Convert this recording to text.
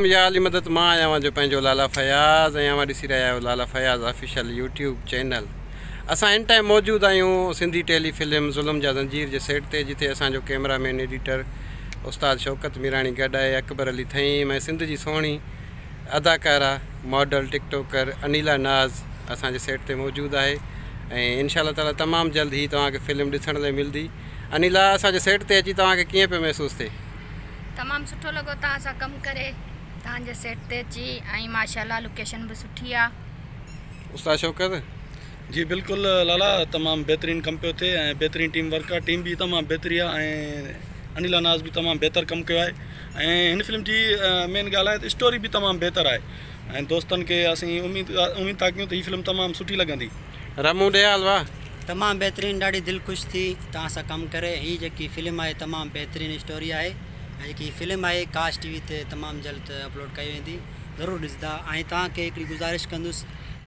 يا علي مدد مان آهيان اوهان جو پنهنجو لالا فياض ۽ اوهان ڏسي رهيا آهيو Lala Fayaz official YouTube channel. اسان هن ٽائيم موجود آهيون سنڌي ٽيلي فلم ظلم جا زنجير جي سيٽ تي جتي اسان جو ڪيمرا مين ايڊيٽر استاد شوڪت ميراڻي گڏ آهي اڪبر علي ٿهيم ۽ سنڌ جي سهڻي اداڪارا ماڊل ٽڪ ٽوڪر انيلا ناز اسان جي سيٽ تي موجود آهي ۽ انشاء الله تعالي تمام جلد هي توهان کي فلم ڏسڻ لاء ملدي. انيلا اسان جي سيٽ تي اچي توهان کي ڪيئن پيو محسوس ٿئي؟ تمام سٺو لڳو توهان سان ڪم ڪري توهان جي سيٽ تي اچي ۽ ماشاءالله لوڪيشن به سٺي آ. استاد شوڪت. جي بلڪل لالا تمام بهترين ڪم پيو ٿئي ۽ بهترين ٽيم ورڪ آ ٽيم به تمام بهتري آ ۽ انيلا ناز به تمام بهتر ڪم ڪيو آهي ۽ هن فلم جي مين ڳالهه آهي ته اسٽوري به تمام بهتر آهي ۽ دوستن کي اسين اميد اميد ٿا ڪيون ته هي فلم تمام سٺي لڳندي. رمون ڏي حال واھ. تمام بهترين ڏاڍي دل خوش ٿي توهان سان ڪم ڪري هي جيڪي فلم آهي تمام بهترين اسٽوري آهي ۽ جيڪي هي فلم آهي ڪاش ٽي وي تي تمام جلد اپلوڊ ڪئي ويندي ضرور ڏسندا ۽ توهان کي هڪڙي گذارش ڪندس